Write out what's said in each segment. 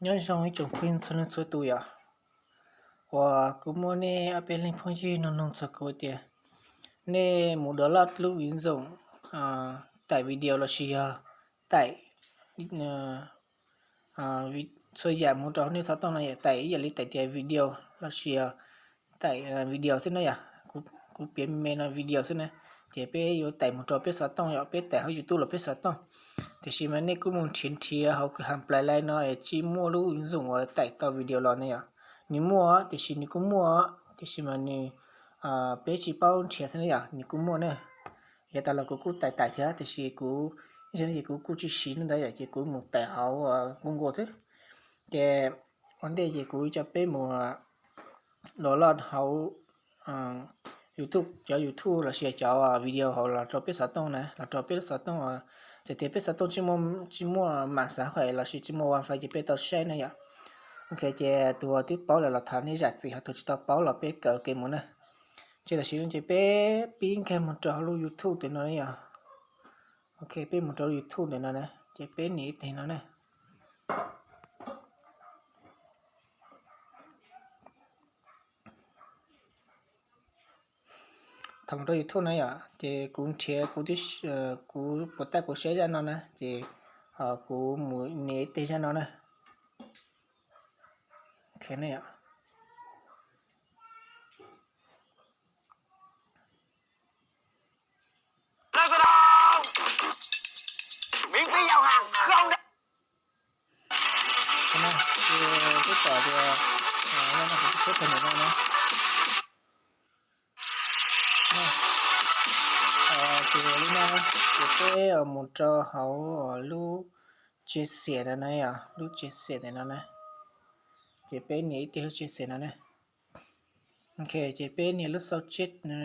Nyob zoo ib tsoom phooj ywg txhua leej txhua tus yom. Uas kuv muab nej ob peb leeg phooj ywg nug nug txog kuv tias nej mus download lub ứng dụng tải video lossis yog tải txhua yam mus rau nej xov tooj no yom, tải ib yam li tải tias video lossis yog tải video xwb na yom. Kuv piav me me no video xwb na, ces peb yuav tải mus rau peb xov tooj yom, peb tải hauv YouTube los peb xov tooj. Tiam sis mas nej kuj mus nrhiav nrhiav hauv kwv ha Play Store no es tsis muaj lub ứng dụng uas tải tau video los ne yom. Nws muaj tiam sis nws kuj muaj, tiam sis mas nws, peb tsis paub nrhiav xwb na yom, nws kuj muaj na. Yav tas los kuv kuj tải tải thiab tiam sis kuv, ces kuv kuj tsis siv li ntawd yom, ces kuv mus tải hauv Google xwb. Ces ua ntej ces kuv coj peb mus download hauv YouTube, cov YouTube lossis cov video hauv los rau peb xov tooj na, los rau peb xov tooj. Txawm tias peb xov tooj tsis muaj mạng xã hội lossis tsis muaj wifi ces peb tau saib na yom. Ok, ces tus twb paub lawm los thov nej zam txim, ho tus tsis tau paub los peb kawm kev mus na. Ces tam sim no ces peb pib nkag mus rau hauv lub YouTube ntawm no yom. Ok, peb mus rau YouTube ntawm no na, ces peb nias ib teg no na. Thaum mus rau YouTube na yom, ces kuv nrhiav kuv, kuv puas tab kuv saib zaj no na, ces kuv mus nias ib teg zaj no na. Ok na yom. Twb pom tias, no kuv twb tsheb tag nrho no na. Ces li no, ces peb mus rau hauv lub chia sẻ no na yom, lub chia sẻ ntawm no na. Ces peb nias ib teg lub chia sẻ no na. Ok, ces peb nias lub sao chết no,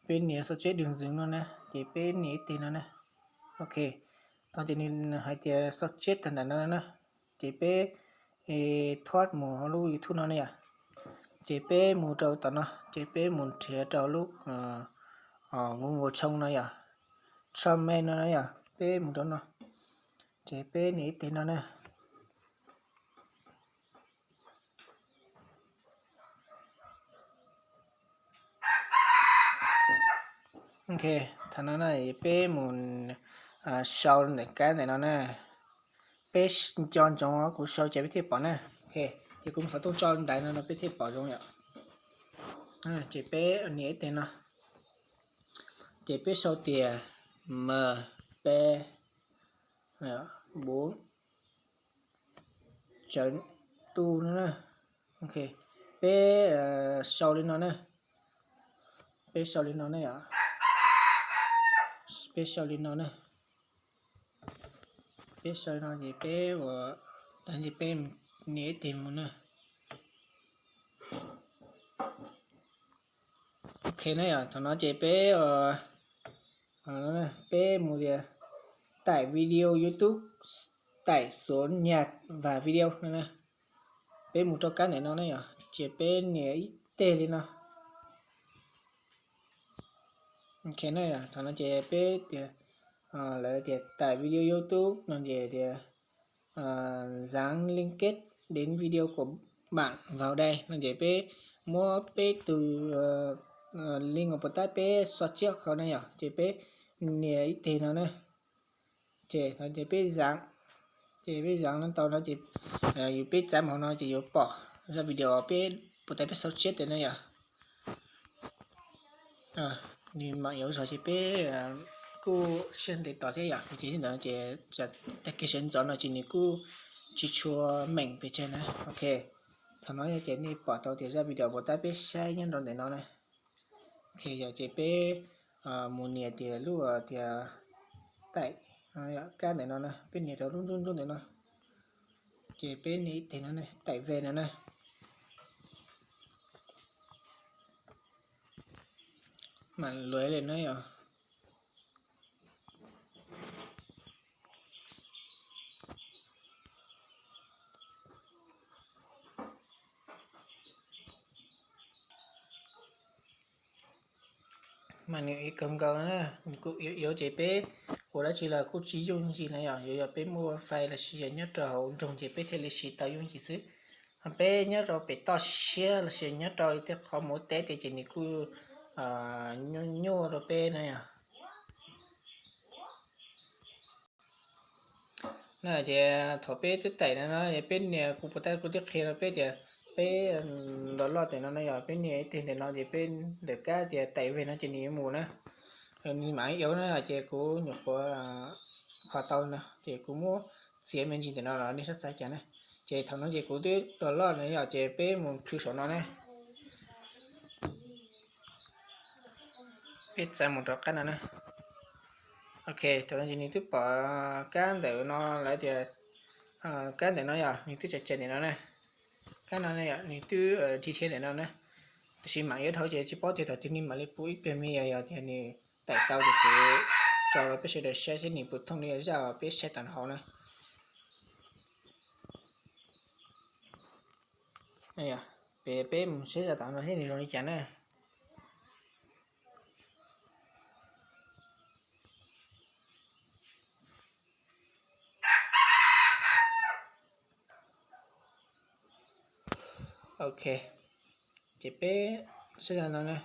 peb nias sao chết đường dừng no na, ces peb nias ib teg no na. Ok, tau ces nws hais tias sao chết tag nrho no na, ces peb thoát mus hauv lub YouTube no na yom. Ces peb mus rau tom no, ces peb mus nrhiav rau lub Google Chrome no yom, Chrome no na yom, peb mus rau no, ces peb nias ib teg no na. Ok, thaum no na peb mus sau ntawm kab ntawm no na. Peb nco ntsoov kuv sau ces peb thiaj pom na. Ok, ces kuv mus xov tooj tso ntawm no no peb thiaj pom zoo yom. Ces peb nias ib teg no, ces peb sau tias M P bốn chấm tu no na. Ok, peb sau li no na. Peb sau li no na yom. Peb sau li no na. Peb sau li no ces peb ua, ces peb nias ib teg mus na. Ok na yom, thaum no ces peb, peb mus tias tải video YouTube, tải số nhạc và video no na. Peb mus rau kab ntawm no na yom, ces peb nias ib teg li no. Ok na yom, thaum no ces peb tias, lawv tias tải video YouTube no ces tias dán liên kết đến video của bạn vào đây no ces peb muab peb tus link uas puas tab peb xo tsiab khau na yom, ces peb nias ib teg no na. Ces no ces peb dán, ces peb dán no tau no ces yus peb txav mus no ces yuav pom zaj video peb puas tab peb xo tsiab tias na yom. Nws mam yuav zog ces peb kuj siab ntev tos thiab yom, ces li ntawd ces tag kis sawv ntxov no ces nws kuj tsis tshua meem pes tsawg na. Ok, thaum no ces nej pom tau tias zaj video puas tab peb saib nyob rau ntawm no na. Ok, yog ces peb mus nias tias lub tias tải, kab ntawm no na, peb nias rau lub nruab nruab ntawm no, ces peb nias ib teg no na, tải về no na. Mam luav li no yom. Mas nws ib kawg nkaus na, nws kuj yuav ces peb ua dab tsi los kuj tsis yooj yim na yom. Yuav yog peb muaj wifi los sis yog nyob rau hauv nroog ces peb thiaj li siv tau yooj yim xwb. Peb nyob rau pem toj siab los sis nyob rau tej qhov mus ua teb tias ces nws kuj nyuaj nyuaj rau peb na yom. Na ces thaum peb twb taim no no es peb nias, kuv puas tab kuv twb qhia rau peb tias peb download ntawm no no yog peb nias ib teg ntawm no ces peb ntawm kab tias taim veg no ces nws yuav mus na. Nws mam li ua na ces kuv nyuam qhuav qhov tau no ces kuv muab txiav me ntsis ntawm no los nej sab xaiv cas na. Ces thaum no ces kuv twb download no yom ces peb mus plhws saum no na. Peb txav mus rau qab no na. Ok, thaum no ces nws twb pom kab ntawm no lawv tias, kab ntawm no yog nws twb tseem tsem ntawm no na. Kab no yog nws twb detail ntawm no na. Tab sis mam yuav dhau ces tsis paub tias thaum twg nws mam li pub ib pliag me yog, yog tias nws taim tau ces kuv tso rau peb sawv daws saib seb nws puas thooj li zaj uas peb saib tau hauv na. Peb, peb mus saib zaj tom no seb nws zoo li cas na. Ok, ces peb saib zaj no na.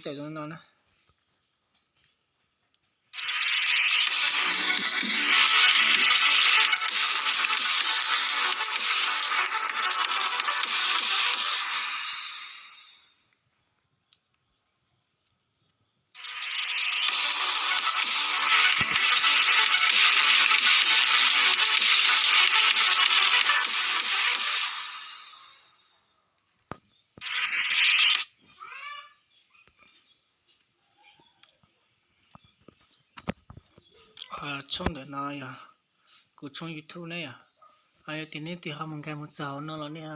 Tawm zoo no na. Tshooj ntawm no yog kuv tshooj YouTube ne yom. Yog tias nej twb ho mus nkag mus txog hauv no los nej